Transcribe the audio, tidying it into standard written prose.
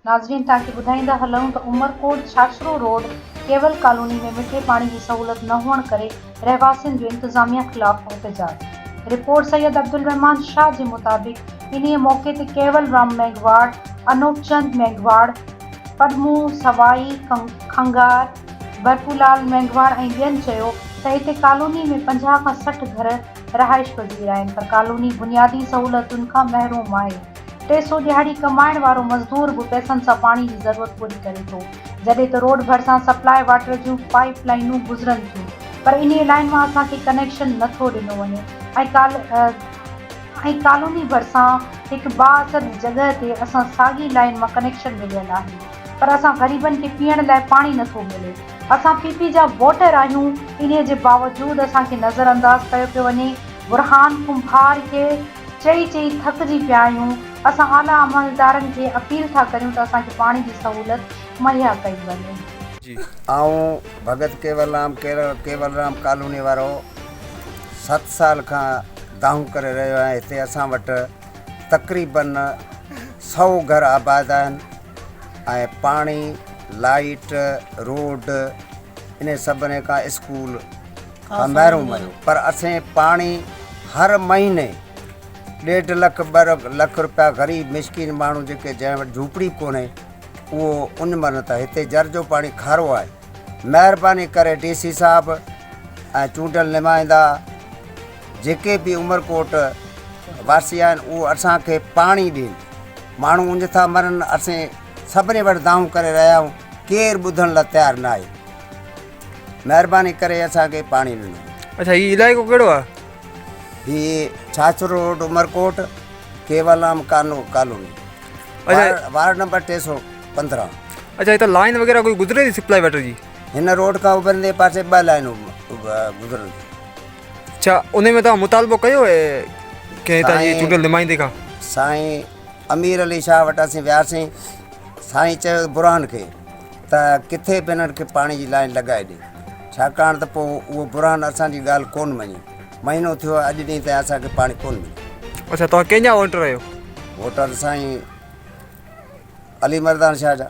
ناظرين توهان کي ٻڌائيندا هلون ته عمرڪوٽ ڇاڇرو روڊ ڪيول ڪالوني ۾ مٺي پاڻي جي سهولت نه هئڻ ڪري رهواسين جو انتظاميا خلاف احتجاج رپورٽ سيد عبدالرحمان شاهه جي مطابق انهي موقعي تي ڪيول رام ميگهواڙ، انوپ چند ميگهواڙ، پدمو سوائي کنگهار، برفولال ميگهواڙ ۽ ٻين چيو ته هتي ڪالوني ۾ 50 کان 60 گهر رهائش پذير آهن پر ڪالوني بنيادي سهولتن کان محروم آهي. 300 ڏهاڙي ڪمائڻ وارو مزدور به پئسن سان پاڻي جي ضرورت پوري ڪري ٿو، جڏهن ته روڊ ڀرسان سپلاء واٽر جون پائيپ لائينون گذرن ٿيون پر انهي لائين مان اسان کي ڪنيڪشن نه ٿو ڏنو وڃي ۽ ڪالوني ڀرسان هڪ بااثر جڳهه تي اسان ساڳي لائين مان ڪنيڪشن مليل آهي پر اسان غريبن کي پيئڻ لاء پاڻي نه ٿو ملي اسان پي پي جا ووٽر آهيون انهي جي باوجود اسان کي نظر انداز ڪيو پيو وڃي برهان ڪنڀار کي چئي چئي ٿڪجي پيا آهيون، اسان اعليٰ عملدارن کي اپيل ٿا ڪريون ته اسان کي پاڻي جي سهولت مهيا ڪئي وڃي. آئون ڀڳت ڪيولرام ڪيولرام ڪالوني وارو ست سال کان دانهون ڪري رهيو آهيان هتي اسان وٽ تقريبن سئو گهر آباد آهن ۽ پاڻي لائيٽ روڊ انهي سڀني کان اسڪول کان محروم آهيون پر اسين پاڻي هر مهيني ڏيڍ لک ٻه لک روپيا غريب مسڪين ماڻهو جيڪي جنهن وٽ جهوپڙي به ڪونهي اهو ان مرن ٿا هتي جر جو پاڻي کارو آهي مهرباني ڪري ڊي سي صاحب ۽ چونڊيل نمائندا جيڪي به عمرڪوٽ واسي آهن اهو اسان کي پاڻي ڏين ماڻهو اڃ ٿا مرن اسين سڀني وٽ دانهون ڪري رهيا آهيون ڪير ٻڌڻ لاء تيار نه آهي مهرباني ڪري اسان کي پاڻي ڏنو. اڇا هي علائقو ڪهڙو آ؟ هي ڇاڇرو روڊ عمرڪوٽ ڪيولام ڪانو ڪالوني اڇا وارڊ نمبر 315. اڇا هتان لائين وغيره ڪوئي گذري ٿي سپلائي واٽر جي؟ هن روڊ کان اڀرندي پاسي ٻه لائينون گذرن ٿيون. اڇا انهي ۾ توهان مطالبو ڪيو ڪنهن هتان جي چونڊيل نمائندي کان؟ سائين امير علي شاهه وٽ اسين وياسين سائين چيو برهان کي ته ڪٿي به هنن کي پاڻي جي لائين لڳائي ڏي ڇاڪاڻ ته پوء اهو برهان اسان جي ڳالهه ڪونه مڃي مهينو ٿيو آهي اڄ ڏينهن تائين اسان کي پاڻي ڪونه مليو. اڇا توهان ڪنهن جا ووٽر آهيو؟ ووٽر سائين علي مردان شاهه جا.